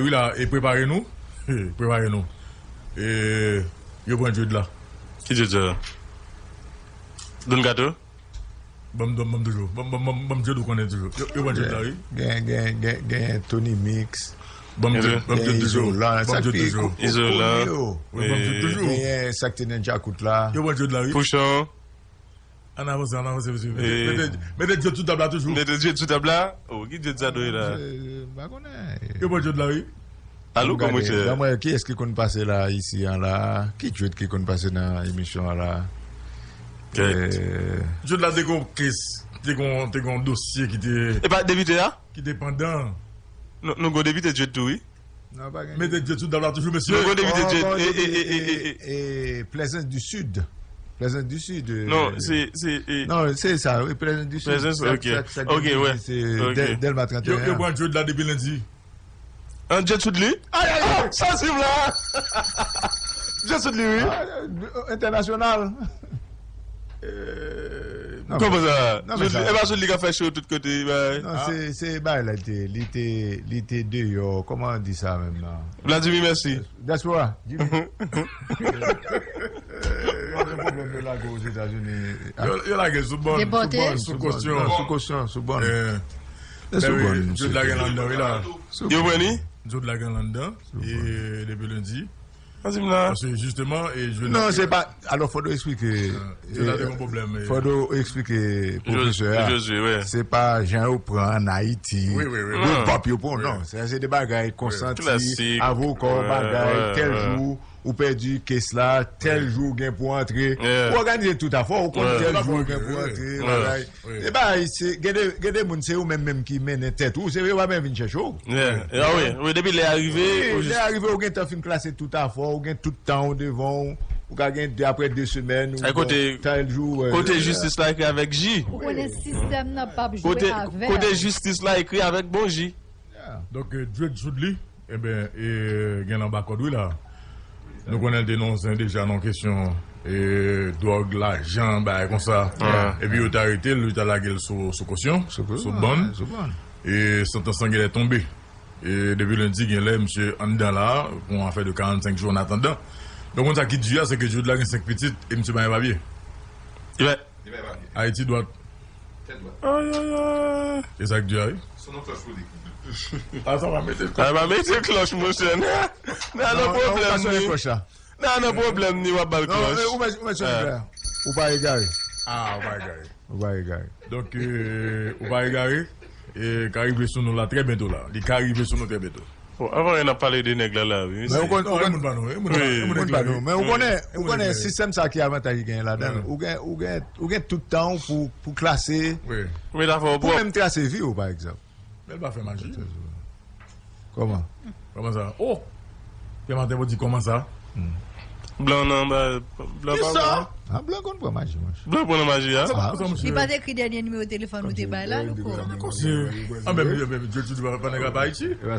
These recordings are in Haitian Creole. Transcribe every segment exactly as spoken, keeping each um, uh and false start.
Wi la, e prepare nou. Prepare nou. E yo pran Jude la. Ki Jude sa? Don Kato? Ban m, ban m, ban m toujou. Ban m, ban m, ban m, ban m Jude ou konnen toujou. Yo, yo pran Jude la, wi. Gen, gen, gen, gen Tony Mix. Ban m Jude, ban m Jude toujou. Izolan, ban m Jude toujou. Izolan. Wi, ban m Jude toujou. Gen sa k te nan djakout la. Yo pran Jude la, wi. Pouchon. Ann avanse, ann avanse, mesye. Mete, mete, mete Jude sou tab la toujou. Mete Jude sou tab la. Oh, ki Jude sa dwe la? M pa konnen. Yo pran Jude la, wi. Alo, kòman chè? Ban mwen, kiyès ki konn pase la, isi an la? Ki Jude ki konn pase nan emisyon an la? Kèt. Jude la te gon kes, te gon, te gon dosye ki te. E pa depite a? Ki te pandan. Nou, nou gon depite Jude tou, wi. Mete Jude sou tab la toujou, mesye. Nou gon depite Jude. E, e, e, e, e, e. Plaisance du Sud. Plaisance du Sud. Non, se, se, e. Non, se sa, wi, Plaisance du Sud. Plaisance, ok. Ok, wè. Se Dèlma trannteyen. Yo pran Jude la depi lendi. An, Jude sou li? Ay, ay, ay. Sansib la. Jude sou li, wi. Entènasyonal. Kòman sa? E pa sou li k ap fè cho tout kote, bay. Non, se, se bay la, li te, li te, li te deyò. Kòman di sa menm nan? Vladimir, mèsi. Diaspora, Jimmy. Yo gen pwoblèm yo lage Ozetazini. Yo, yo lage sou bòn, sou bòn, sou kosyon. Sou kosyon, sou bòn. Sou bòn, Jude la gen landan, wi la. Yo pran li? Jude la gen landan. E depi lendi. Paske jisteman, e Jude la. Non, se pa. Alò, fòk nou eksplike. Jude la te gen pwoblèm. Fòk nou eksplike pwofesè a. Se pa jan yo pran ann Ayiti. Wi, wi, wi. Yo bòp yo pran, non. Se, se de bagay konsanti, avoka, bagay, tèl jou ou pèdi kes la, tèl jou ou gen pou antre. Ou òganize tout afè, ou konn tèl jou ou gen pou antre, bagay. E bagay, se, gen de, gen de moun, se ou menm menm ki mennen tèt ou, se yo pa menm vin chèche w. Wi, wi, depi lè a rive, lè a rive, ou gentan fin klase tout afè, ou gen tout tan ou devan w, ou ka gen de, apre de semèn, ou tèl jou. Kote jistis la ekri avèk J. Ou konnen sistèm nan p ap jwe avè. Kote jistis la ekri avèk bon J. Donk, Jude Jude li, enben, e, gen nan bakòd, wi, la. Nou konnen l te nan zen deja nan kesyon, e, dwòg, lajan, bagay konsa. Epi yo te arete l, yo te lage l sou, sou kosyon, sou bòn. E santans lan genlè tonbe. E depi lendi, genlè, misye anndan la, pou yon afè de karannsenk jou an atandan. Donk, moun sa ki di a, se ke Jude la gen senk pitit, e misye pa gen papye. Li pa Ayiti dwat. Ay, ay, ay. E sa k di a, wi. A, sa va mete klòch. A, va mete klòch, monchè. Nan, nan, nan pwoblèm ni. Nan, nan pwoblèm ni, w ap ba l klòch. Ou pa egare. A, ou pa egare. Ou pa egare. Donk, e, ou pa egare. E, ka rive sou nou la trè byento la. Li ka rive sou nou trè byento. Bon, avan, n ap pale de nèg la, la, wi. Men ou konn, ou konn, moun pa nou, wi, moun pa nou. Men ou konnen, ou konnen sistèm sa ki avantaj li genyen ladan l. Ou gen, ou gen, ou gen tout tan w pou, pou klase, pou menm trase vi w, pa egzanp. Men l pa fè maji. Kòman? Kòman sa? Oh! Kè maten pou di kòman sa? Blan nan, ba, blan pa bon. A, blan konn pran maji, monchè. Blan pran nan maji, a? Li pa t ekri dènye nimewo telefòn ou te bay la, louko. Anben, Jude Jude pa nèg la pa Ayiti. Blan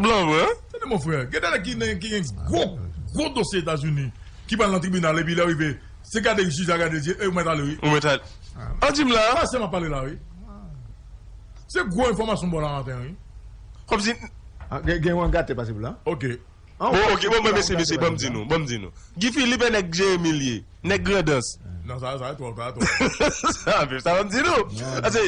pran. Tande, mon frè, gen de nèg ki gen, ki gen gwo, gwo dosye Etazini, ki pral nan tribinal, epi lè yo rive, se gade jij la gade l, di, e, ou mèt ale, wi. Ou mèt ale. An di m la. A, se m ap pale la, wi. Se gwo enfòmasyon m ba w la maten, wi. Kòmsi. A, gen, gen yon gate pase pou la. Ok. Bon, ok, bon, bon, mesye, mesye, ban m di nou, ban m di nou. Guy Philippe e nèg Jeremi l ye, nèg Grandans. Non, sa, sa twò, sa twò. Sa, sa ban m di nou. Pase.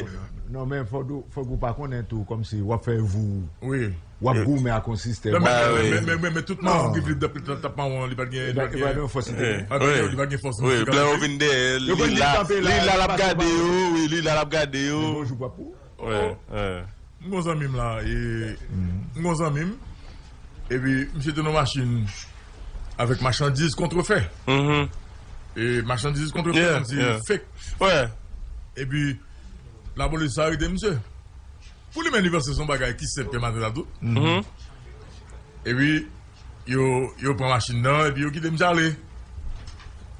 Non, men fòk ou, fòk ou pa konnen tou, kòmsi w ap fè vou. Wi. W ap goumen ak yon sistèm. Men, men, men, men tout mawon Guy Philippe t ap mawon, li pa t gen, li pa t gen fòs. Li pa t gen fòs. Wi, blan yo vin dèyè l, li la, li la, l ap gade yo, wi, li la, l ap gade yo. Bonjou, papou. Wi, wi. M gon zanmi m la, e, m gon zanmi m, epi misye te nan machin avèk machandiz kontrefè. E machandiz kontrefè, kòmsi fake. Epi lapolis arete misye. Pou li menm, li panse se yon bagay ki senp ke maten sa tou. Epi, yo, yo pran machin nan, epi yo kite misye ale.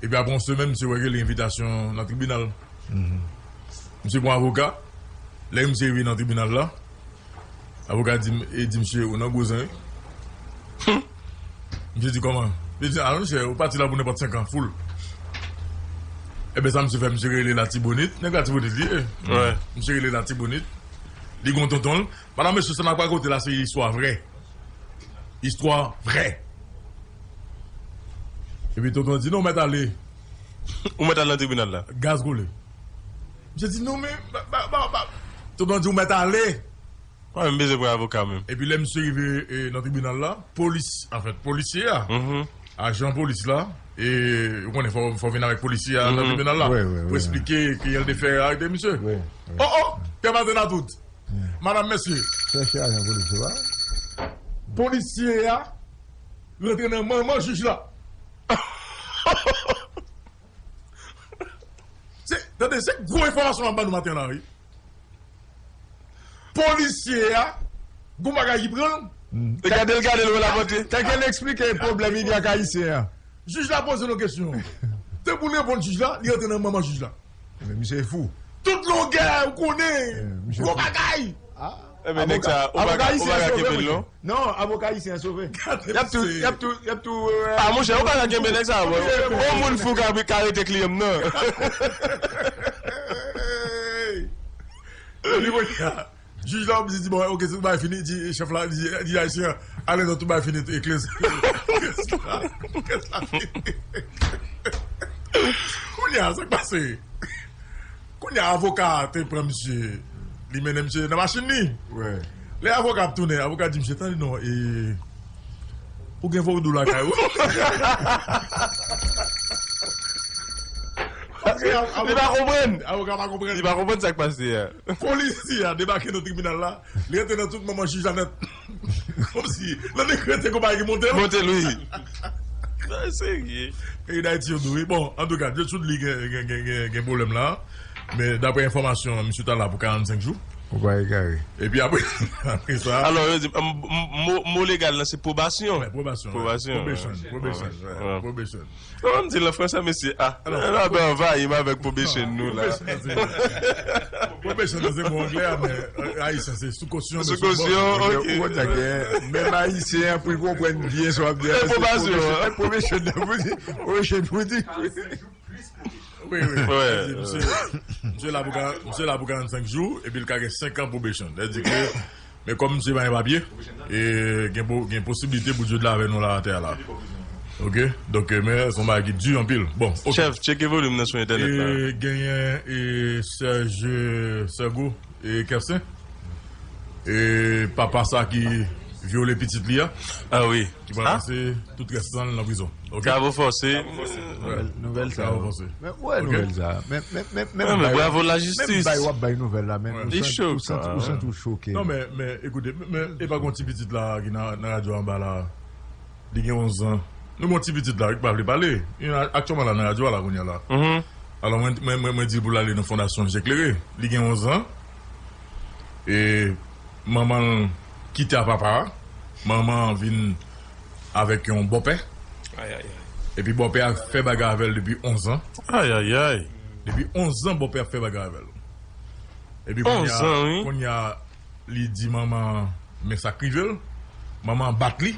Epi apre yon semèn, misye wè ke li envitasyon nan tribinal. Misye pran avoka. Lè misye rive nan tribinal la, avoka di, e di misye, ou nan gwo zen, wi. Misye di, kòman? Misye di, a, monchè, ou pati la pou nenpòt senk an, full. Enben, sa misye fè, misye rele Latibonit. Nèg Latibonit li ye. Misye rele Latibonit. Li gon tonton l. Madanm, mesye, sa n ap rakonte la, se istwa vrè. Istwa vrè. Epi tonton di, "Non, ou mèt ale." Ou mèt al nan tribinal la. Gaz koule. Misye di, "Non, men, ba, ba, ba, ba." Tonton di, "Ou mèt ale." Mwen menm bezwen pran avoka menm. Epi lè misye rive, e, nan tribinal la, polis, anfèt, polisye a, ajan polis la, e, ou konnen, fò, fò vin avèk polisye a nan tribinal la, pou eksplike ki el te fè arete misye. Oh, oh, pè maten a tout. Madanm, mesye. Chèche ajan polisye a. Polisye a rantre nan manman jij la. Se, tande, se gwo enfòmasyon m ap ban nou maten la, wi. Polisye a, gon bagay ki pran l. E gade l, gade l, wè l ap antre. Tanke l eksplike pwoblèm li gen ak ayisyen an. Jij la poze l yon kesyon. Tankou l reponn jij la, li rantre nan manman jij la. Men misye fou. Tout longè, ou konnen. Gwo bagay. Enben, nèg sa, ou pa ka kenbe l, non? Non, avoka ayisyen an sove. Y ap tou, y ap tou, y ap tou. Ah, monchè, ou pa ka kenbe nèg sa, bro. Yon moun fou ka, ka rete kliyan m nan. Li mwen, jij la, di, di, bon, ok, tout bagay fini, di chèf la, di, di ayisyen an, ale non, tout bagay fini, e klez. Klez la, klez la fini. Kounye a, sa k pase? Kounye a, avoka a te pran misye, li mennen misye nan machin li. Lè avoka ap tounen, avoka di misye, "Tande non, e, ou gen vodou lakay ou?" Li pa konprann. Avoka pa konprann. Li pa konprann sa k pase a. Polisye a debake nan tribinal la, li rantre nan tout manman jij la nèt. Kòmsi, nan dekrete konpayi ki monte l. Monte l, wi. Sa serye. Peyi Dayiti yo dou, wi. Bon, antouka, Dye Soud li gen, gen, gen, gen, gen pwoblèm la. Men, daprè enfòmasyon, misye ta la pou karannsenk jou. Ou pa egare. Epi apre, apre sa. Alò, yo di, m, m, mo, mo legal la, se pwobasyon. Wè, pwobasyon, wè. Pwobasyon, wè. Probation, probation, wè. Probation. Kòman m di l an fransè, mesye? Ah, la ben anvayi m avèk probation nou la. Probation, se mo anglè a, men, e, ayisyen, se sou kosyon. Sou kosyon, ok. Ou konn sa gen, menm ayisyen an, pou l konprann byen sa w ap di a, se probation, probation, probation, pou di, probation, pou di. Wi, wi. Misye, misye la pou ka, misye la pou karannsenk jou, epi l ka gen senk an probation. Sa vle di ke Men kòm misye pa gen papye, e gen po-, gen posiblite pou Dye de la avè nou la atè a la. Ok? Donk, e, men se yon bagay ki di anpil. Bon, ok. Chèf, tcheke volim nan sou entènèt la. E genyen, e, Serge, Sergo, e, Kersen. E papa sa ki vyole pitit li a. Ah wi. Ki pral pase tout rès tan l nan prizon. Ok? Travaux forcés. Wè. Nouvèl, nouvèl sa yo. Travaux forcés. Men, wè, ok, nouvèl sa. Men, men, men, men, men, men, bravo lajistis. Menm bay w ap bay nouvèl la, men ou santi, ou santi, ou santi w choke. Non, men, men, ekoute, men, men, e pa gon ti pitit la ki nan, nan radyo anba la. Li gen onz an. Nou gon ti pitit la, wi, ki pa vle pale. Li aktyèlman la nan radyo a la, kounye a la. Alò, mwen, mwen, mwen, mwen di l pou l ale nan Fondasyon Je Klere. Li gen onz an. E manman l kite a papa a. Manman an vin avèk yon bòpè. Ay, ay, ay. Epi bòpè a fè bagay avè l depi onz an. Ay, ay, ay. Depi onz an, bòpè a fè bagay avè l. Epi kounye a, onz an, wi, kounye a, li di manman an, men sa k rive l. Manman an bat li.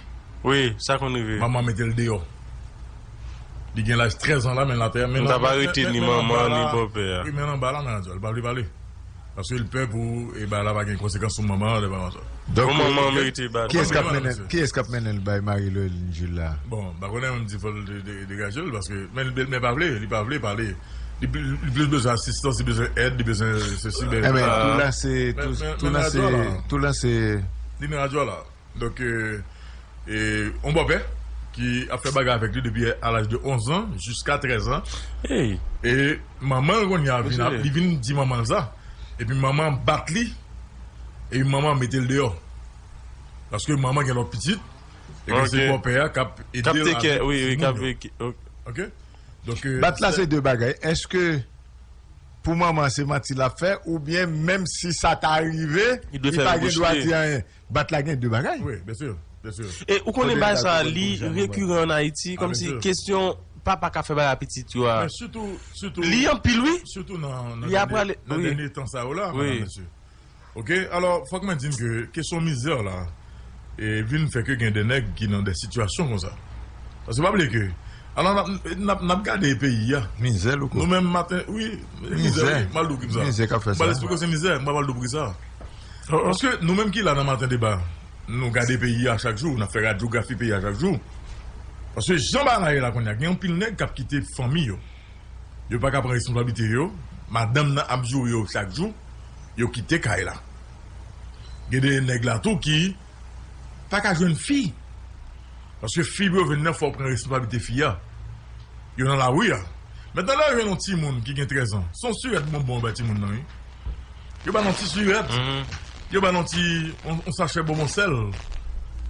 Wi, sa konn rive. Manman an mete l deyò. Li gen laj trèz an la, men l atè a, men l anba la, ni manman, ni bòpè a. Wi, men l anba la nan radyo a, li pa vle pale. Paske l pè pou, e, bagay la pa gen konsekans sou manman an, lè bagay sa. Donk, manman an merite bat. Kiyès k ap mennen, kiyès k ap mennen l bay Marie Loeline Jules la? Bon, m pa konnen, m di fò l de-, de-, degaje l, paske, men, men, men pa vle, li pa vle pale. Li pli, li plis bezwen asistans, li bezwen èd, li bezwen sesi, men, men, tou la se, men, tou, men, tou men la se, radyo a la, tou la se. Li nan radyo a la. Donk, e, e, yon bòpè ki ap fè bagay avèk li depi a laj de onz an jiska trèz an. Hey. E manman l kounye a vin ap, li vin di manman l sa. Epi manman an bat li. Epi manman an mete l deyò. Paske manman gen lòt pitit. E ke se bòpè a k ap ede l avèk timoun yo. Wi, wi, k ap, ok. Donk, e, bat la se de bagay. Èske pou manman se manti l ap fè, oubyen menm si sa ta rive, li pa gen dwa di anyen? Bat la gen de bagay. Wi, byen si, byen si. E ou konnen bagay sa, li rekiran ann Ayiti, kòmsi kesyon papa k ap fè bagay a pitit yo a. Men sitou, sitou, li anpil, wi. Sitou nan, nan dènye, nan dènye tan sa yo la, madam, mesye. Ok, alò, fòk mwen di n ke kesyon mizè la, e, vin fè ke gen de nèg ki nan de sitiyasyon konsa. Paske pa bliye ke, alò, n ap, n ap, n ap gade peyi a. Mizè, louko. Nou menm maten, wi, mizè, wi, m al di w ki sa. Mizè k ap fè sa. M al eksplike w se mizè, m pa pral di w poukisa. Paske nou menm ki la nan Maten Deba, Nou gade peyi a chak jou, n ap fè radyografi peyi a chak jou. Paske jan bagay la kounye a, gen anpil nèg k ap kite fanmi yo. Yo pa ka pran responsablite yo. Madanm nan ap joure yo chak jou. Yo kite kay la. Gen de nèg la tou ki pa ka jwenn fi. Paske fi pou yo jwenn nan, fò w pran responsablite fi a. Yo nan lari a. Mentnan lè yo jwenn yon timoun ki gen trèz an, se yon sirèt bonbon yo bay timoun nan, wi. Yo ba l yon ti sirèt. Yo ba l yon ti, yon, yon sachè bonbon sèl.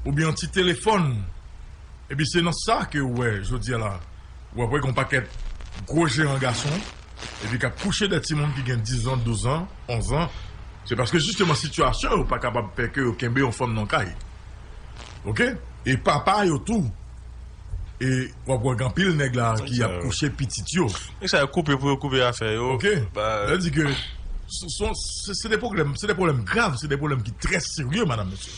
Oubyen yon ti telefòn. Epi se nan sa ke w wè, jodi a la, w ap wè gen yon pakèt gwo jeran gason, epi k ap kouche dèyè timoun ki gen diz an, douz an, onz an. Se paske jisteman sitiyasyon yo pa kapab fè ke yo kenbe yon fanm nan kay. Oke? E papa yo tou. E w ap wè gen anpil nèg la ki ap kouche pitit yo. Nèg sa yo koupe pou yo koupe afè yo. Oke? Sa vle di ke se, se, se, se de pwoblèm, se de pwoblèm grav, se de pwoblèm ki trè serye, madam, mesye.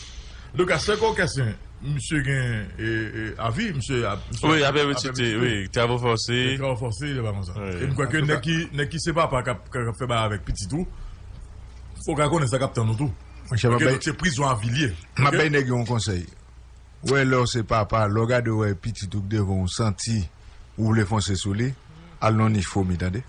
Antouka, sè Kòkèsen, misye gen, e, e, avi, misye ap, misye wi, ap, apre ap pitit, wi, travaux forcés. Travaux forcés, li pa konsa. Wi. E m kwè ke nèg ki, nèg ki se papa k ap, k ap fè bagay avèk pitit ou, fò w ka konnen sa k ap tann ou tou. Monchè, m ap bay, donk, se prizon avi l ye. M ap bay nèg yo yon konsèy. Wè, lè w se papa, lè w gade w wè pitit ou k devan w santi ou vle fonse sou li, al nan nich fomi, tande.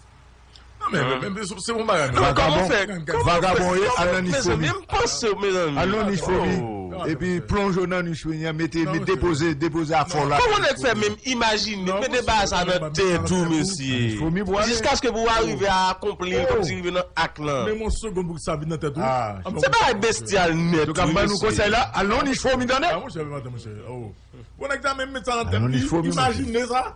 Non, men, men, men, se, se bon bagay, men. Vagabon, vagabon ye, al nan nich fomi. Mezanmi, m panse, mezanmi. Al nan nich fomi. Epi plonje w nan nich fomi an, mete, mete, depoze, depoze afè w la. Kòman nèg fè menm imajine, mete bagay sa nan tèt ou, mesye? Jiskaske pou w arive a akonpli l, kòmsi rive nan ak lan. Men yon segonn pou sa vin nan tèt ou. Se bagay bestyal nèt, wi, mesye. Antouka, m ban nou konsèy la, al nan nich fomi, tande. Ah, monchè, monchè, oh. Bon, nèg sa menm met sa nan tèt li, imajine sa.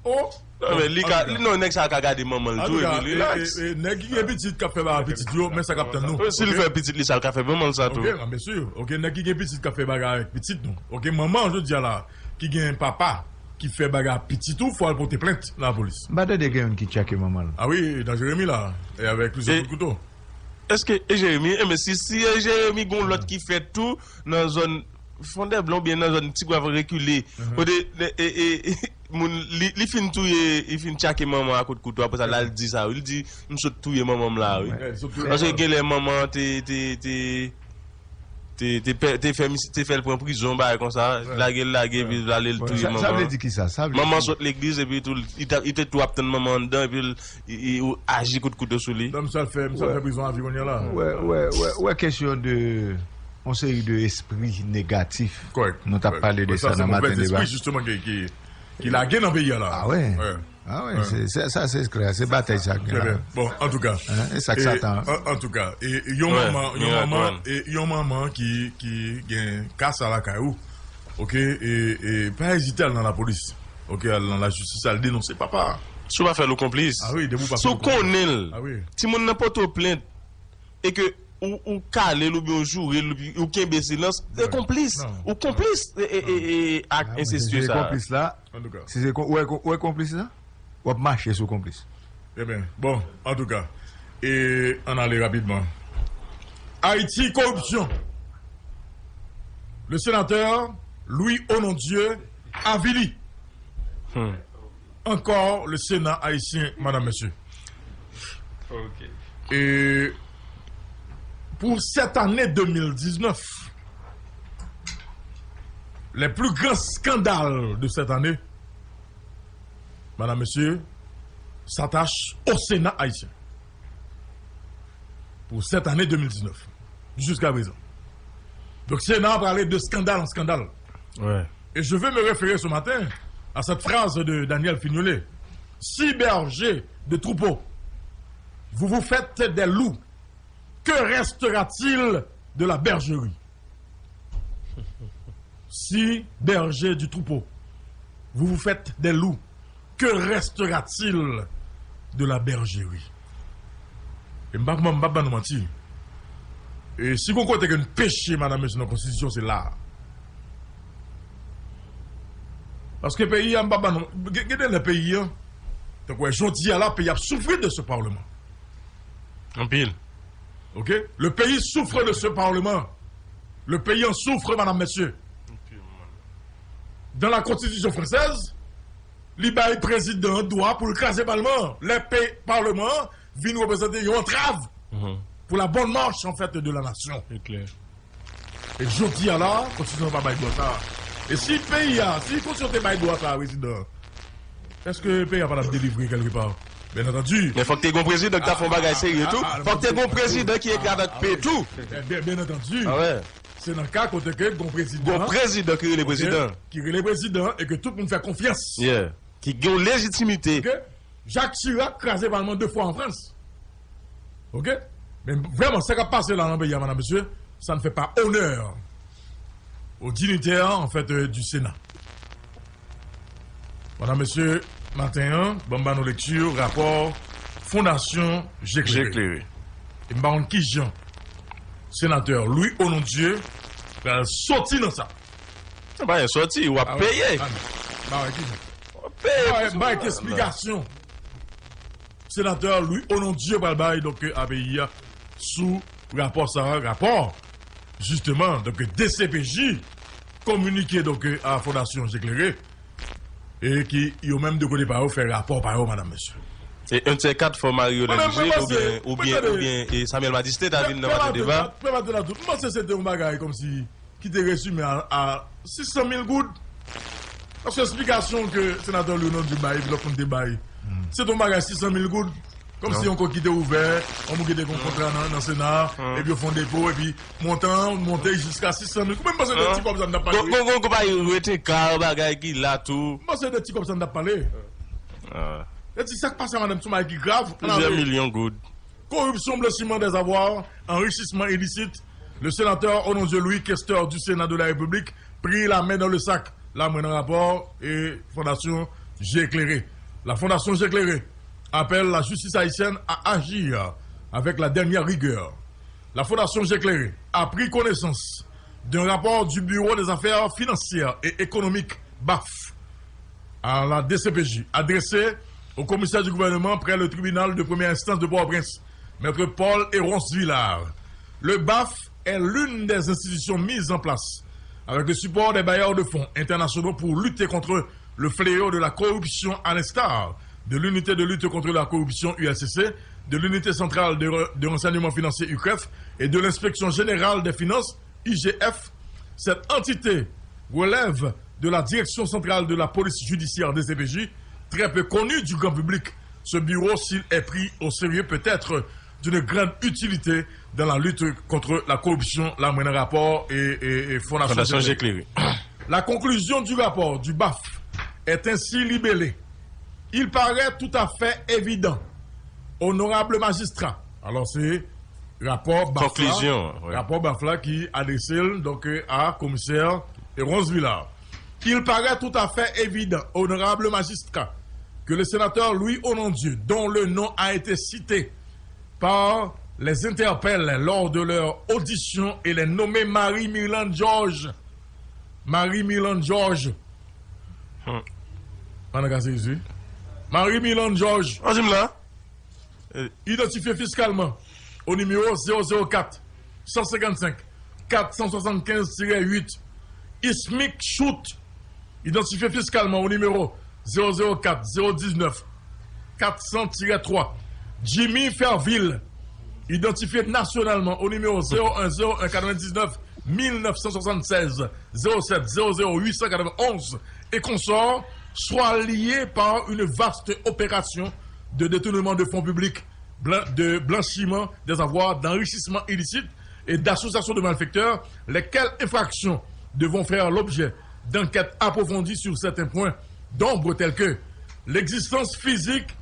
Oh. Non, men li ka, li, non, nèg sa ka gade manman l tou, epi rilaks. Nèg ki gen pitit k ap fè bagay pitit yo, men sa k ap tann nou. Si l fè pitit li sa, l ka fè manman l sa tou. Ok, ah, byen si. Ok, nèg ki gen pitit k ap fè bagay avèk pitit nou. Ok, manman, jodi a la, ki gen papa, ki fè bagay ak pitit ou, fò al pote plent nan lapolis. M pa tande gen youn ki tchake manman l. Ah wi, nan Jeremi la, e avèk plizyè kout kouto. Èske e Jeremi, e men si, si e Jeremi gon lòt ki fèt tou nan zòn Fondèblan oubyen nan zòn Tigwav rekile, kote, e, e, e, moun, li, li fin touye, li fin tchake manman a kout kouto, apre sa, l al di sa, wi, li di, "M sot touye manman m la, wi." Paske genlè manman an te, te, te, te, te pè-, te fè mis-, te fè l pran prizon, bagay konsa, lage l lage, epi l ale l touye manman an. Sa vle di kisa? Sa vle di manman sot legliz, epi tou, li ta-, li te tou ap tann manman an anndan, epi l, li, li aji kout kouto sou li. Non, m sa l fè, m sa l fè prizon avi kounye a la. Wè, wè, wè, wè, kesyon de yon seri de espri negatif. Kòrèk. Nou t ap pale de sa nan maten deba. Sa se movèz espri, jisteman, ki, ki, ki lage nan peyi a la. Ah wè. Ah wè, se, se, sa se klè, se batay sa k gen la. Bon, antouka. E sa k Satan. Antouka, e, e yon manman, yon manman, e yon manman ki, ki gen ka sa lakay ou, ok, e, e pa ezite al nan lapolis, ok, al nan lajistis, al denonse papa a. Si w pa fè l, ou konplis. Ah wi, depi w pa fè l, ou konplis. Si w konnen l, timoun nan pote w plent, e ke ou, ou kale l oubyen ou joure l, ou kenbe silans, ou konplis. Ou konplis, e, e, e, e, ak ensestye sa. Konplis la. Antouka. Si se kon-, ou wè kon-, ou wè konplis la, w ap mache sou konplis. Ebyen, bon, antouka, e ann ale rapidman. Ayiti, koripsyon. Le sénateur Louis Onondieu avili. Hmm. Encore le Sénat haïtien, madame, monsieur. Ok. Et pour cette année deux mille dix-neuf, les plus grands scandales de cette année, madame, monsieur, s'attachent au Sénat haïtien. Pour cette année deux mille dix-neuf, jusqu'à présent. Donc, Sénat a parlé de scandale en scandale. Ouais. Et je veux me référer ce matin à cette phrase de Daniel Fignolet. Si berger de troupeau, vous vous faites des loups, que restera-t-il de la bergerie? Si berger du troupeau, vous vous faites des loups, que restera-t-il de la bergerie? E m p ap, m p ap ban nou manti. E si gon kote ke n peche, madam, mesye, nan konstitisyon, se la a. Paske peyi a, m p ap ban nou, gen, gen de lè peyi a, tankou wè jodi a la, peyi a ap soufri de ce parlement. Anpil. Ok? Le pays souffre de ce parlement. Le pays en souffre, madame, messieurs. Dans la constitution française, li bay prezidan an dwa pou l kraze palman an. Lè pe-, palman an vin reprezante yon antrav pou la bonne marche, en fait, de la nation. Se klè. E jodi a la, konstitisyon an pa bay dwa sa. E si peyi a, si konstitisyon te bay dwa sa a prezidan, èske peyi a pa t ap delivre kèlke pa? Byen antandi. Men fòk te gen yon prezidan ki ta fè yon bagay serye tou. Fòk te gen yon prezidan ki ekri avèk pe tou. Byen antandi. Se nan ka kote ke gen yon prezidan. Gen yon prezidan ki rele prezidan. Ki rele prezidan e ke tout moun fè konfyans. Ki gen yon lejitimite. Jacques Chirac kraze palman de fwa an Frans. Oke? Men vrèman, sa k ap pase la nan peyi a, madam, mesye, ça ne fait pas honneur aux dignitaires, en fait, euh, du Sénat. Madam, mesye, maten an, ban m ba nou lekti rapò Fondasyon Je Klere. E m pa konn kijan senatè Louis Onondieu pral soti nan sa. Sa pa yon soti, w ap peye. W ap peye. Bay ki esplikasyon senatè Louis Onondieu pral bay, donk, a peyi a sou rapò sa a, rapò, jisteman, donk, D C P J, kominike, donk, a Fondasyon Je Klere, e ki, yo menm, de kote pa yo, fè rapò pa yo, madam, mesye. E un de ces quatre, fò Mario Lendje, oubyen, oubyen, oubyen, e Samuel Madisté ta vin nan maten deba. Pè Maten Latou, m panse se te yon bagay kòmsi ki te rezime a, a sis san mil goud. Paske esplikasyon ke senatè Louis Onondieu bay, epi lòt moun te bay, se te yon bagay sis san mil goud. Kòmsi yon kont ki te ouvè, yon moun ki te gen yon kontra nan, nan Sena, epi yo fè yon depo, epi montan an monte jiska sis san mil. Ou menm panse de ti kòb sa n t ap pale? Gon, gon, gon konpayi rete ka, bagay ki la tou. M panse de ti kòb sa n t ap pale. E ti sa k pase a madanm, sou bagay ki grav. Plizyè milyon goud. Corruption, blanchiment des avoirs, enrichissement illicite, le sénateur Onondieu Louis, questeur du Sénat de la République, prit la main dans le sac. La mwen nan rapò e Fondasyon Je Klere. La Fondation J'ai Éclairé appelle la justice haïtienne à agir avec la dernière rigueur. La Fondation J'ai Éclairé a pris connaissance d'un rapport du Bureau des affaires financières et économiques, baf, à la D C P J, adressé au commissaire du gouvernement près le tribunal de première instance de Port-au-Prince, maître Paul Hérons Villard. Le baf est l'une des institutions mises en place avec le support des bailleurs de fonds internationaux pour lutter contre le fléau de la corruption, à l'instar de l'unité de lutte contre la corruption, U L C C, de l'unité centrale de, de renseignement financier, U C R E F, et de l'inspection générale des finances, I G F. Cette entité relève de la Direction centrale de la police judiciaire, D C P J, très peu connue du grand public. Ce bureau, s'il est pris au sérieux, peut être d'une grande utilité dans la lutte contre la corruption, la mwen nan rapò e, e, e Fondasyon Fondasyon Je Klere. La conclusion du rapport du baf est ainsi libellée. Il paraît tout à fait évident, honorable magistrat. Alò, se rapò baf la, rapò baf la ki adrese l, donk, a komisè Hérons Villard. Il paraît tout à fait évident, honorable magistrat, que le sénateur Louis Onondieu, dont le nom a été cité par les interpellés lors de leur audition, et les nommés Marie Mirlande Georges. Marie Mirlande Georges. Marie Mirlande Georges. Identifié fiscalement au numéro zéro zéro quatre, cent cinquante-cinq, quatre cent soixante-quinze tiret huit, Ismic Shoot, identifié fiscalement au numéro zéro zéro quatre, zéro dix-neuf, quatre cents tiret trois, Jimmy Ferville, identifié nationalement au numéro zéro un zéro un quatre-vingt-dix-neuf mille neuf cent soixante-seize zéro sept zéro zéro huit cent quatre-vingt-onze et consorts, soit lié par une vaste opération de détournement de fonds publics, blan-, de blanchiment des avoirs, d'enrichissement illicite et d'association de malfaiteurs, lesquelles infractions devront faire l'objet d'enquêtes approfondies sur certains points d'ombre tels que l'existence physique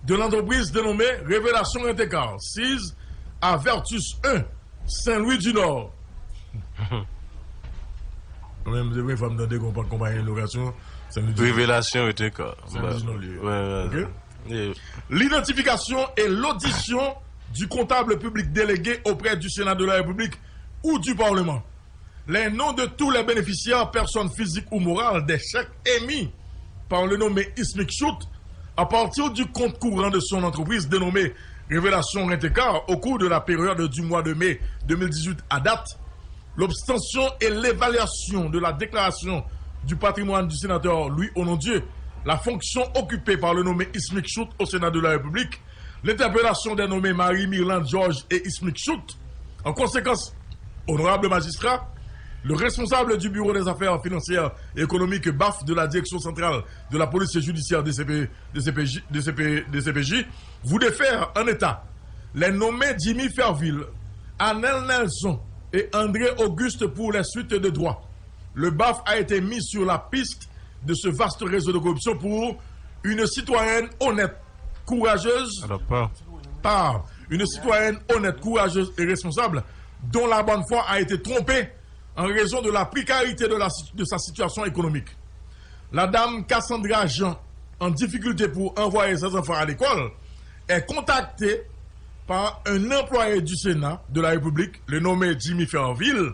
de l'entreprise dénommée Révélation Rent-A-Car, sise à Vertus un, Saint-Louis du Nord. Mwen menm, se premye fwa m tande konpa-, konpayi lokasyon Saint-Louis du Nord. Révélation Rent-A-Car. Saint-Louis du Nord, li ye. L'identification et l'audition du comptable public délégué auprès du Sénat de la République ou du Parlement. Les noms de tous les bénéficiaires, personnes physiques ou morales, des chèques émis par le nommé Ismic Shoot à partir du compte courant de son entreprise dénommée Révélation Rent-A-Car au cours de la période du mois de mai deux mille dix-huit à date, l'obtention et l'évaluation de la déclaration du patrimoine du sénateur Louis Onondieu, la fonction occupée par le nommé Ismic Shoot au Sénat de la République, l'interpellation des nommés Marie Mirlande Georges et Ismic Shoot. En conséquence, honorable magistrat, Le responsable du Bureau des affaires financières et économiques, baf, de la Direction centrale de la police judiciaire, D C P, D C P J, D C P, D C P J, voulait faire en état les nommés Jimmy Ferville, Anel Nelson et André Auguste pour les suites de droit. Le baf a été mis sur la piste de ce vaste réseau de corruption pour une citoyenne honnête, courageuse, Alors, pas. par une citoyenne honnête, courageuse et responsable, dont la bonne foi a été trompée en raison de la précarité de, la, de sa situation économique. La dame Cassandra Jean, en difficulté pour envoyer ses enfants à l'école, est contactée par un employé du Sénat de la République, le nommé Jimmy Ferville,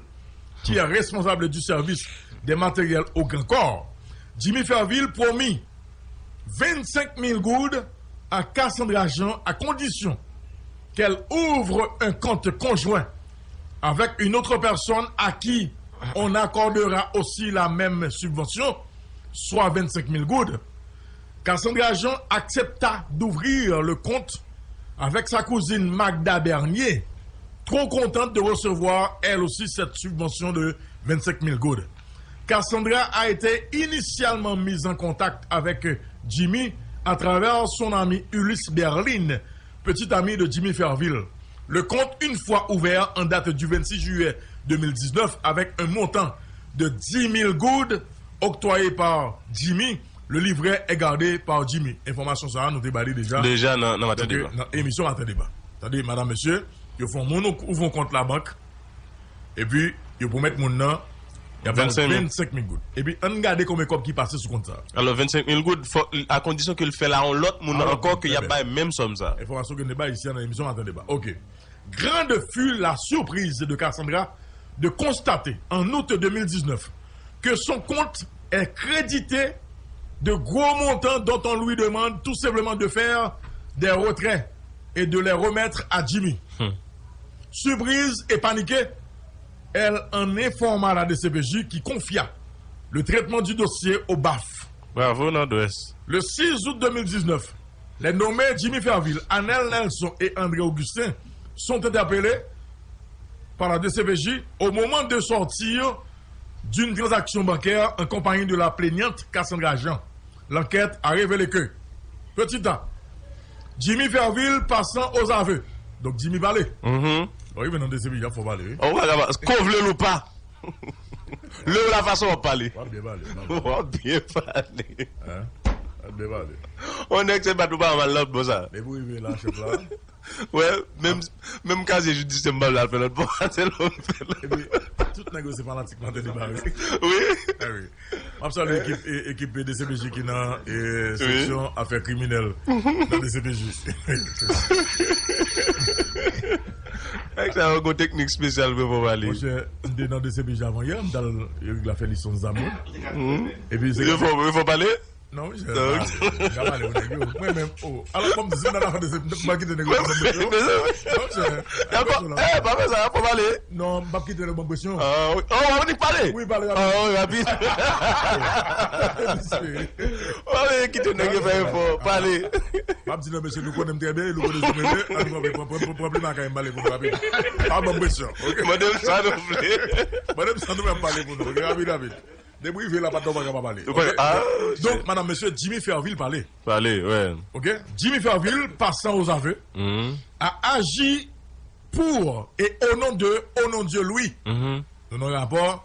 qui est responsable du service des matériels au Grand Corps. Jimmy Ferville promit vingt-cinq mille goud à Cassandra Jean à condition qu'elle ouvre un compte conjoint avec une autre personne à qui on accordera aussi la même subvention, soit vingt-cinq mille goud. Cassandra Jean accepta d'ouvrir le compte avec sa cousine Magda Bernier, trop contente de recevoir elle aussi cette subvention de vingt-cinq mille goud. Cassandra a été initialement mise en contact avec Jimmy à travers son ami Ulysse Berlin, petit ami de Jimmy Ferville. Le compte, une fois ouvert en date du vingt-six juillet deux mille dix-neuf, avec un montant de dix mille goud octroyé par Jimmy, le livret est gardé par Jimmy. Enfòmasyon sa a, nou te ba li deja. Deja nan, nan Maten Deba. Nan emisyon Maten Deba. Tande, madam, mesye, yo fè yon moun ou, ou fè yon kont labank, epi yo pwomèt moun nan, y ap ba l vennsenk mil goud. Epi ann gade konbyen kòb ki pase sou kont sa a. Alò, vennsenk mil goud, fò, a kondisyon ke l fè l a yon lòt moun ankò ke y ap bay menm sòm sa a. Enfòmasyon ke n te bay isi a nan emisyon Maten Deba. Ok. Grande fut la surprise de Cassandra de constater, en août deux mille dix-neuf, que son compte est crédité de gros montants dont on lui demande tout simplement de faire des retraits et de les remettre à Jimmy. Hmm. Surprise et paniquée, elle en informa la D C P J qui confia le traitement du dossier au baf. Bravo, Nord-Ouest. Le six août deux mille dix-neuf, les nommés Jimmy Ferville, Anel Nelson et André Augustin sont interpellés par la D C P J au moment de sortir d'une transaction bancaire en compagnie de la plaignante Cassandra Jean. L'enquête a révélé que, petit a, Jimmy Ferville passant aux aveux. Donk, Jimmy pale. Mhm. Bon, wi, men nan D C P J, fò pale, wi. Ou pa kapab, kon vle l ou pa. Lè w la fason w ap pale. W ap byen pale, w ap byen pale. W ap byen pale. Hein? W ap byen pale. On nèg se bat ou pa mal lòt bò sa. Depi w rive la, chèf la. Wè, menm, menm kazye jidisyè m pa vle al fè lòt bò. Se lò m fè lòt. Epi, tout nèg yo se fanatik Maten Deba, wi. Wi. Ah, wi. M ap salye ekip, e, ekip D C P J ki nan, e, seksyon afè kriminèl nan D C P J. Nèg sa yo gon teknik espesyal pou yo pale. Monchè, m te nan D C P J avan yè, m t al, yo regle afè lisans zam mwen. Mhm. Epi se yo fè, yo fè pale? Non, monchè, m pa pale pou nèg yo. Mwen menm, oh, alò, kòm di, si m nan afè de se, m pa kite nèg yo pran presyon. Non, monchè. Dakò. Eh, pa fè sa, pa pale. Non, m p ap kite nèg yo pran presyon. Ah, wi. Oh, w ap di pale? Wi, pale rapid. Ah, wi, rapid. Mesye. W ap kite nèg yo fè efò, pale. M ap di non, mesye, nou konnen m trè byen, nou konnen sou mwen, an nou pran, pran, pran, pran, pran plim lakay m pale pou nou rapid. Pa ban m presyon, ok? Mande m sa nou vle. Mande m sa nou vle m pale pou nou, ok? Rapid, rapid. Depi w rive la, patnè w pa ka pa pale. Ok? Ah, donk, madam, mesye, Jimmy Ferville pale. Pale, wè. Ok? Jimmy Ferville, passant aux aveux, a agi pour et au nom de Onondieu Louis. Mhm. Nou nan rapò,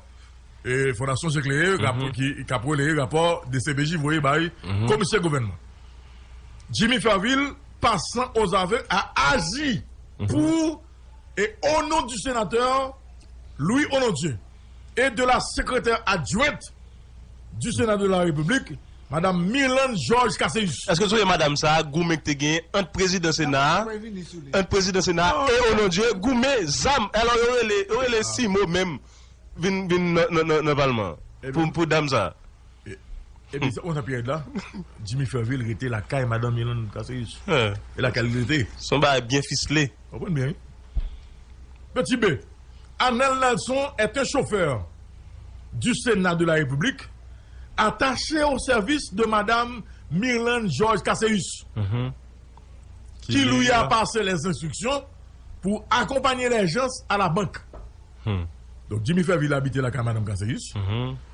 e, Fondasyon Zeklere, rapò ki, k ap releye rapò D C P J voye bay komisè gouvènman. Jimmy Ferville, passant aux aveux, a agi pour et au nom du sénateur Louis Onondieu et de la secrétaire adjointe du Sénat de la République, madam Mirlande Georges Casséus. Èske w sonje madam sa a, goumen ki te gen ant prezidan Sena a, ant prezidan Sena a e Onondieu, goumen zam, alò yo rele, yo rele Simo menm vin, vin nan, nan, nan, nan palman an pou, pou dam sa a. E, epi, sa, ou konn sa pi rèd la? Jimmy Ferville rete lakay madanm Mirlande Casséus. E lakay li rete. Se yon bagay byen fisle. Ou konprann byen, wi. Petit B, Anel Nelson est un chauffeur du Sénat de la République attaché au service de madame Mirlande Georges Casséus, qui lui a passé les instructions pour accompagner les gens à la banque. Hmm. Donk, Jimmy Fairville abite lakay Madanm Casséus.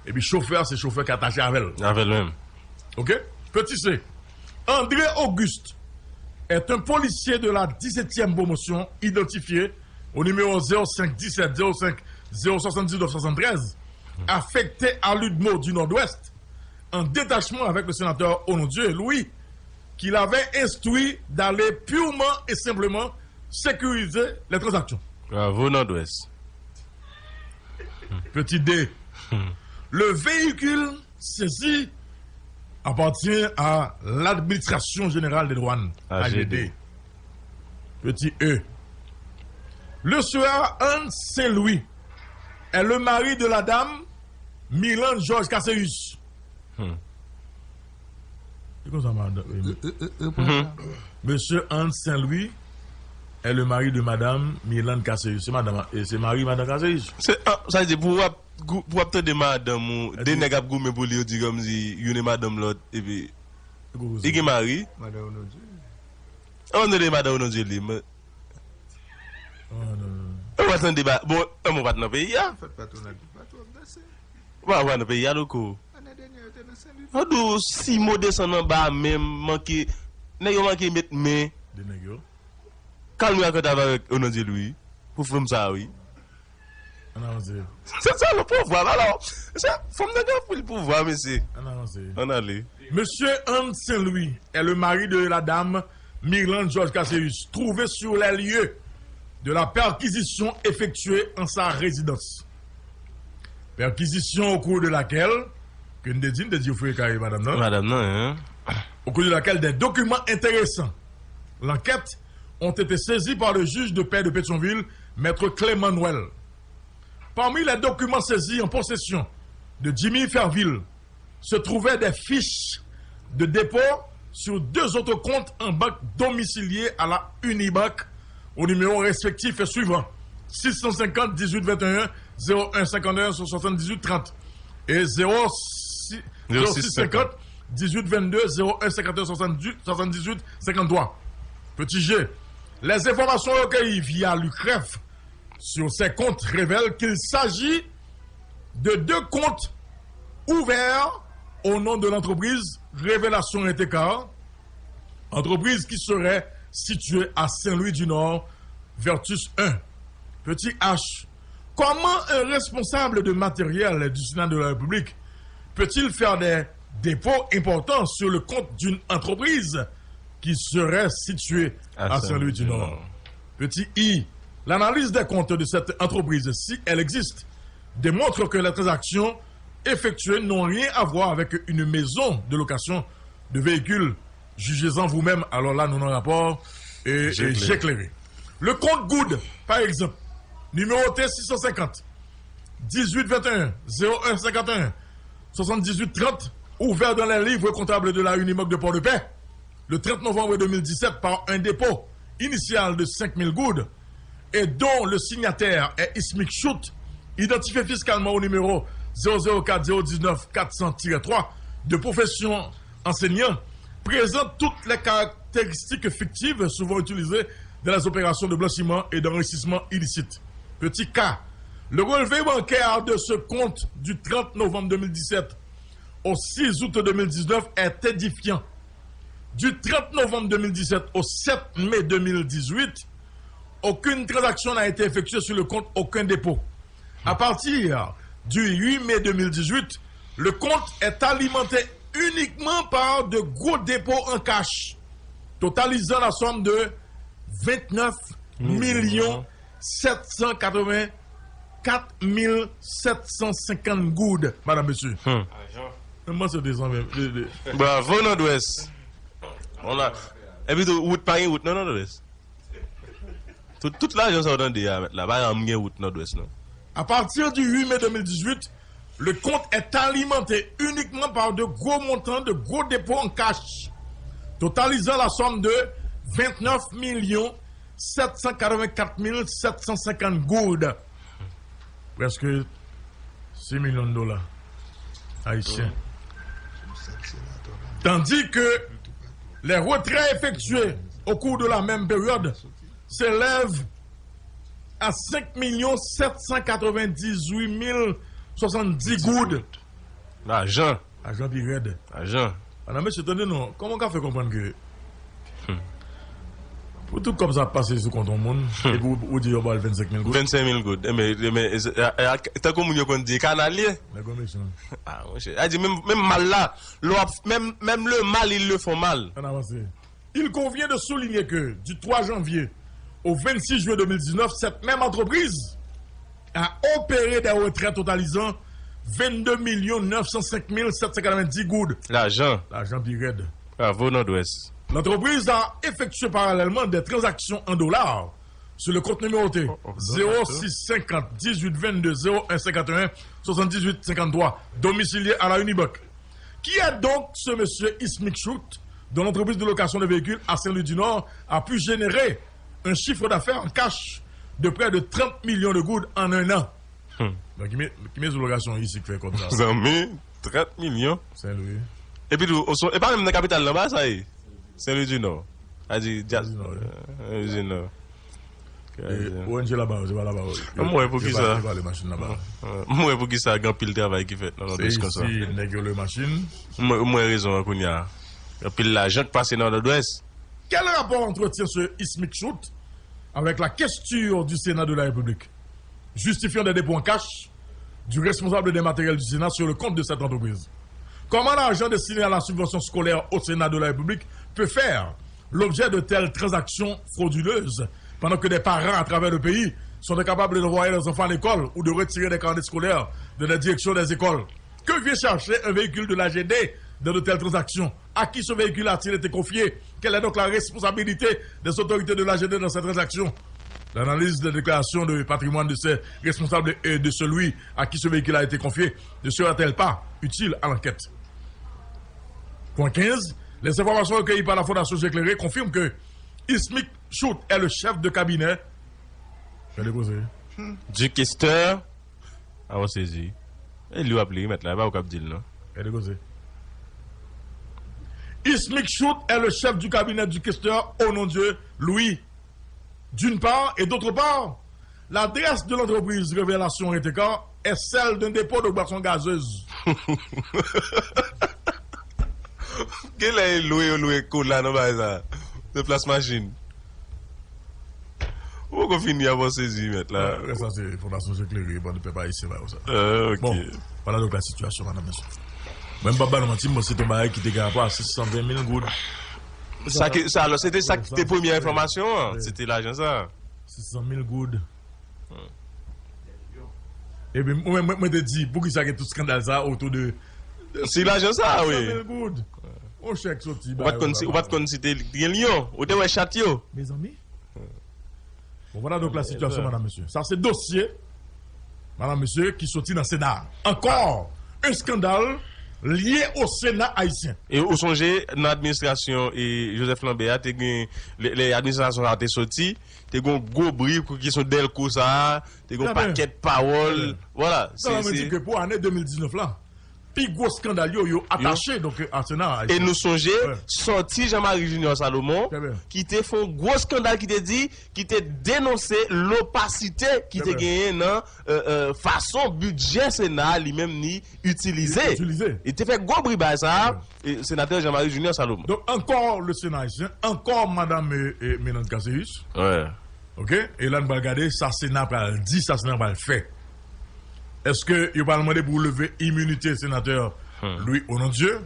Epi chofè a, se chofè k atache avè l. Avè l menm. Ok? Petit C. André Auguste est un policier de la dix-septième promotion identifié au numéro zéro cinq dix-sept zéro cinq zéro soixante-dix-neuf soixante-treize, affecté à l'UDMO du Nord-Ouest, en détachement avec le sénateur Onondieu Louis, qui l'avait instruit d'aller purement et simplement sécuriser les transactions. Bravo, Nord-Ouest. Petit D. Le véhicule saisi appartient à l'Administration Générale des Douanes, A G D. A G D. Petit E. Le sieur Hans Saint-Louis est le mari de la dame Mirlande Georges Casséus. Hmm. Se konsa, madanm. Reprann sa. Monsieur Hans Saint-Louis est le mari de madame Mirlande Casséus. Se madanm, e se mari madanm Casséus. Se, ah, sa vle di pou w ap gou-, pou w ap tande madanm ou, de nèg ap goumen pou li, yo di kòmsi youn e madanm lòt, epi li gen mari. Madanm Onondieu. An tande madanm Onondieu li, men. Oh, non, non, non. Ou pa tande ba, bon, an mwen pa t nan peyi a. Fèt patwonaj, patwon ap danse. Ou pa, ou pa nan peyi a, Louko. Ane dènye, yo te nan Senlwi. An di w, Simo desann anba menm, manke, nèg yo manke met men. De nèg yo. Kalmi ak antav avèk Onondieu Louis. Pou fanm sa, wi. Ann avanse. Se sa, le pouvwa, alò. Se, fanm nan gen anpil pouvwa, mesye. Ann avanse. Ann ale. Monsieur Hans Saint-Louis est le mari de la dame Mirlande Georges Casséus, trouvée sur les lieux de la perquisition effectuée en sa résidence. Perquisition au cours de laquelle, ke n te di, n te di yo fouye kay madanm nan. Madanm nan, hein. Au cours de laquelle des documents intéressants l'enquête ont été saisis par le juge de paix de Pétion-Ville, Maître Clément Noël. Parmi les documents saisis en possession de Jimmy Fairville se trouvaient des fiches de dépôt sur deux autres comptes en banque domiciliés à la Unibank au numéro respectif suivant, six cent cinquante, dix-huit vingt et un, zéro un cinquante et un, soixante-dix-huit trente et zéro six, zéro six cinquante, dix-huit vingt-deux, zéro un cinquante et un, soixante-dix-huit cinquante-trois. Petit G. Les informations recueillies via l'UCREF sur ces comptes révèlent qu'il s'agit de deux comptes ouverts au nom de l'entreprise Révélation Rent-A-Car, entreprise qui serait située à Saint-Louis du Nord, Vertus un. Petit H. Comment un responsable de matériel du Sénat de la République peut-il faire des dépôts importants sur le compte d'une entreprise qui serait située à Saint-Louis du Nord? Petit I. L'analyse des comptes de cette entreprise, si elle existe, démontre que les transactions effectuées n'ont rien à voir avec une maison de location de véhicules. Jugez-en vous-même. Alò la, nou nan rapò e, e, Je klere. Le compte Goud, par exemple, numéroté six cent cinquante, dix-huit vingt et un, zéro un cinquante et un, soixante-dix-huit trente, ouvert dans les livres comptables de la Unibank de Port-de-Paix, le trente novembre deux mille dix-sept, par un dépôt initial de cinq mille gourdes et dont le signataire est Ismic Shoot, identifié fiscalement au numéro zéro zéro quatre zéro dix-neuf quatre cents tiret trois, de profession enseignant, présente toutes les caractéristiques fictives souvent utilisées dans les opérations de blanchiment et d'enrichissement illicite. Petit K. Le relevé bancaire de ce compte du trente novembre deux mille dix-sept au six août deux mille dix-neuf est édifiant. Du trente novembre deux mille dix-sept au sept mai deux mille dix-huit, aucune transaction n'a été effectuée sur le compte, aucun dépôt. À partir du huit mai deux mille dix-huit, le compte est alimenté uniquement par de gros dépôts en cash, totalisant la somme de vingt-neuf millions sept cent quatre-vingt-quatre mille sept cent cinquante gourdes, madame, monsieur. Hmm. Mwen, se de san ven, de, de. Bravo, Nòdwès. On a, epi tou, wout, pa gen wout nan Nòdwès. Tout, tout lajan sa w tande a, mèt la, pa janm gen wout Nòdwès, non. À partir du huit mai deux mille dix-huit, le compte est alimenté uniquement par de gros montants de gros dépôts en cash, totalisant la somme de vingt-neuf millions sept cent quatre-vingt-quatre mille sept cent cinquante gourdes. Presque six millions de dollars haïtiens. Tandis que les retraits effectués au cours de la même période s'élèvent A senk milyon sèt san katrevendizuit mil swasanndis goud. Lajan. Lajan pi rèd. Lajan. Madan mesye, tande non, kòman w ka fè konprann ke pou tout kòb sa ap pase sou kont yon moun, epi ou, ou di yo ba l vennsenk mil goud? Vennsenk mil goud. Enben, enben, e, e, e, tankou moun yo konn di, kanal ye. Nèg yo mechan. Ah, monchè. A di, menm, menm mal la, lè w ap, menm, menm le mal, ils le font mal. Ann avanse. Il convient de souligner que du trois janvier au vingt-six juin deux mille dix-neuf, cette même entreprise a opéré des retraits totalisant vingt-deux millions neuf cent cinq mille sept cent quatre-vingt-dix goud. Lajan. Lajan pi rèd. Bravo, Nord-Ouest. L'entreprise a effectué parallèlement des transactions en dollars sur le compte numéroté zéro six cinquante dix-huit vingt-deux zéro un cinquante et un soixante-dix-huit cinquante-trois, domicilié à la Unibank. Qui est donc ce monsieur Ismic Shoot, dont l'entreprise de location de véhicules à Saint-Louis du Nord a pu générer un chiffre d'affaires en cash de près de trente millions de goud en un an? Hmm. Donk, ki me-, ki mezon lokasyon isi ki fè kòb sa? Zanmi, trant milyon. Saint-Louis. Epi tou, oson, e pa menm nan kapital nan ba sa ye. Saint-Louis du Nord. A di, Saint-Louis du Nord, wi. Saint-Louis du Nord. E, O N G laba, se pa laba, wi. M wè pou ki sa. Yo pa, yo pa le machin laba. M wè pou ki sa gen anpil travay ki fèt nan Nòdwès konsa. Se isi nèg yo le machin. M wè, m wè rezon an kounye a. Anpil lajan k pase nan Nòdwès. Quel rapport entretient ce Ismic Shoot avec la questure du Sénat de la République, justifiant des dépôts en cash du responsable des matériels du Sénat sur le compte de cette entreprise? Comment l'argent destiné à la subvention scolaire au Sénat de la République peut faire l'objet de telles transactions frauduleuses, pendant que des parents à travers le pays sont incapables d'envoyer leurs enfants à l'école ou de retirer des carnets scolaires de la direction des écoles? Que vient chercher un véhicule de l'A G D dans de telles transactions? À qui ce véhicule a-t-il été confié? Quelle est donc la responsabilité des autorités de l'A G D dans cette transaction? L'analyse des déclarations de patrimoine de ces responsables et de celui à qui ce véhicule a été confié ne sera-t-elle pas utile à l'enquête? Point quinze, les informations recueillies par la Fondation J'éclairé confirment que Ismic Shoot est le chef de cabinet. Gade koze. Du questeur. A, w sezi. E li w ap li, mèt la, e pa ou k ap di l, non. Gade koze. Ismic Shoot est le chef du cabinet du questeur Onondieu Louis, d'une part, et d'autre part, l'adresse de l'entreprise Révélation Rent-A-Car est celle d'un dépôt de boissons gazeuses. Genlè e lwe yo lwe kola nan bagay sa. De plas machin. Ou poko fini avan sezi, mèt la. Rès la se Fondasyon J'éclairé, bann pèp ayisyen ba yo sa. Ah, ok. Bon, voilà donc la situation, madame, monsieur. Mwen, m p ap ba nou manti, m panse se te yon bagay ki te gen rapò a sis san ven mil goud. Sa ki, sa, alò, se te sa ki te premyè enfòmasyon an. Wi. Se te lajan sa. Sis san mil goud. Hmm. Epi, mwen, mwen, mwen te di, poukisa gen tout eskandal sa otou de, de, si lajan sa, wi, sis san mil goud. Yon chèk soti ba yo, ou pa t konn si, ou pa t konn si te gen lyon, ou te wè chat yo. Mezanmi. Bon, voilà donc la situation, madame, monsieur. Sa se dosye, madame, monsieur, ki soti nan Sena. Encore un scandale lié au Sénat haïtien. E ou sonje, nan administrasyon e Joseph Lambert a, te gen, lè, lè administrasyon sa a te soti, te gen yon gwo bri pou kesyon Delco sa a, te gen yon pakèt pawòl. Voilà, se, se. Mwen di ke pou ane de mil diznèf la, pi gwo eskandal yo, yo atache, donk, a Sena a. E nou sonje, sòti Jean Marie Junior Salomon, ki te fè yon gwo eskandal, ki te di, ki te denonse lopasite ki te genyen nan, euh, euh, fason bidjè Sena a li menm ni itilize. Itilize. E te fè gwo bri bay sa a, e, senatè Jean Marie Junior Salomon. Donc, encore le Sénat haïtien, encore madame, euh, euh, Mélande Casséus. Wi. Ok? E la, n pral gade sa Sena pral di, sa Sena pral fè. Èske yo pral mande pou leve iminite senatè Louis Onondieu?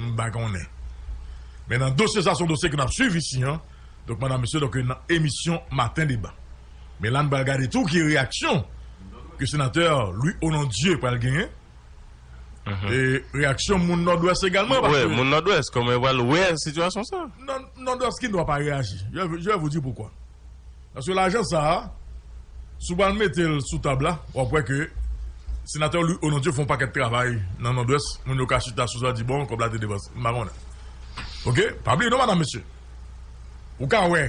M pa konnen. Men nan dosye sa, se yon dosye ke n ap swiv isi an. Donk, madam, mesye, donk, nan emisyon Maten Deba. Men la, n pral gade tou ki reyaksyon ke senatè Louis Onondieu pral genyen. E reyaksyon moun Nòdwès egalman, paske moun Nòdwès, kòman yo pral wè sitiyasyon sa? Nò-, Nòdwès ki dwa pa reyaji. Je, je vais vous dire pourquoi. Paske lajan sa a, si w pral mete l sou tab la, w ap wè ke senatè Louis Onondieu fè yon pakèt travay nan Nòdwès, moun yo ka chita sou sa, di, bon, kòb la te depanse. M pa konnen. Ok? Pa bliye non, madam, mesye. Ou ka wè,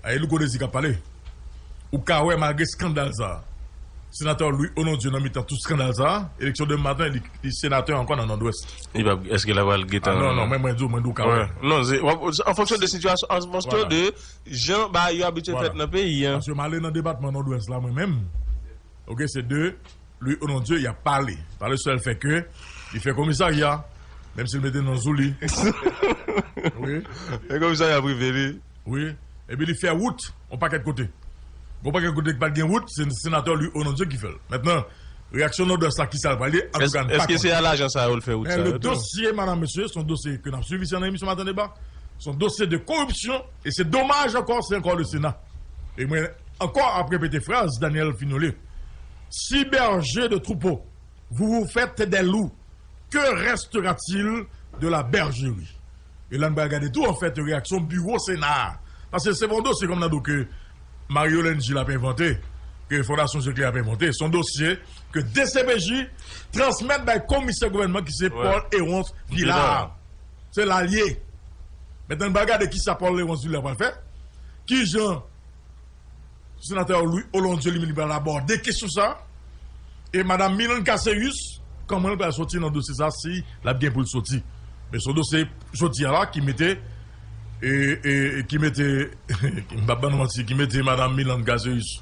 a, e Louko Dezi k ap pale. Ou ka wè, malgre eskandal sa a, Senatè Louis Onondieu nan mitan tout skandal sa, eleksyon demen maten, li, li senatè ankò nan Nòdwès. Li pa, èske l ap al gentan... Ah, non, non, mwen, mwen di w, mwen di w ka wè. Non, se, w ap, an fonksyon de sitiyasyon, an fonksyon de jan bagay yo abitye fèt nan peyi a. Paske m ale nan depatman Nòdwès la, mwen menm. Ok, se de Louis Onondieu, y ap pale. Pale sèl fè ke li fè komisarya, menm si l mete nan zou li. Wi. E komisarya prive li. Wi. Epi li fè wout yon pakèt kote. Yon pakèt kote ki pa t gen wout, se senatè Louis Onondieu ki fè l. Mentnan, reyaksyon Nòdwès la, kisa l pral ye, antouka n pa konnen. Èske se a lajan sa yo l fè wout sa yo tou? Men le dosye, madam, mesye, se yon dosye ke n ap swiv isi nan emisyon Maten Deba. Se yon dosye de koripsyon e se domaj ankò, se ankò le Sena. E mwen ankò ap repete fraz Daniel Fignolé. Si berger de troupeau, vous vous faites des loups, que restera-t-il de la bergerie? E la n pral gade tou, anfèt, reyaksyon biwo Sena a. Paske se pa yon dosye kòm nan do ke Mario Lenji l ap envante, ke Fondasyon Jekle ap envante. Se yon dosye ke D C P J transmèt bay komisè gouvènman ki se Paul Héronce Villard. Se la l ye. Mentnan, n pral gade kisa Paul Léonce Villard pral fè. Kijan senatè Louis Onondieu li menm li pral abòde kesyon sa. E madam Milande Casséus, kòman l pral soti nan dosye sa si l ap gen pou l soti. Men se yon dosye jodi a la ki mete, e, e, e ki mete, m p ap ban nou manti, ki mete madam Milande Casséus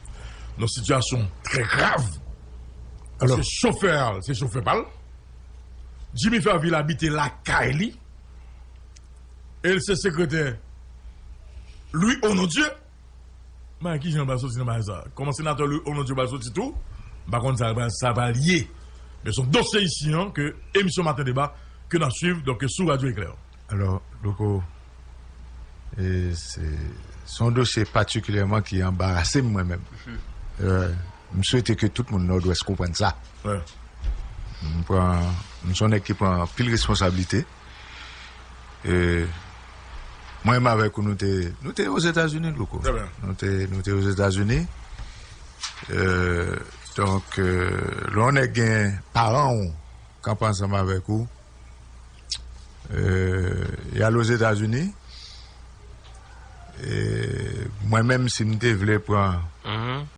nan sitiyasyon trè grav. Paske chofè a, se chofè pa l. Jimmy Fervil abite lakay li. E l se sekretè Louis Onondieu. Men kijan l pral soti nan bagay sa? Kòman senatè Louis Onondieu pral soti tou? M pa konn sa, sa pral ye. Men se yon dosye isi an ke emisyon Maten Deba ke n ap swiv, donk, sou Radyo Eklè. Alò, Louko, e se se yon dosye patikilyèman ki anbarase m mwen menm. E, m swete ke tout moun Nòdwès konprann sa. M pran, m se yon nèg ki pran anpil responsablite. E, mwen menm avèk ou, nou te, nou te Ozetazini, Louko. Nou te, nou te Ozetazini. E, donk, e, lè yon nèg gen paran w k ap ansanm avèk ou, e, y al Ozetazini. E, mwen menm, si m te vle pran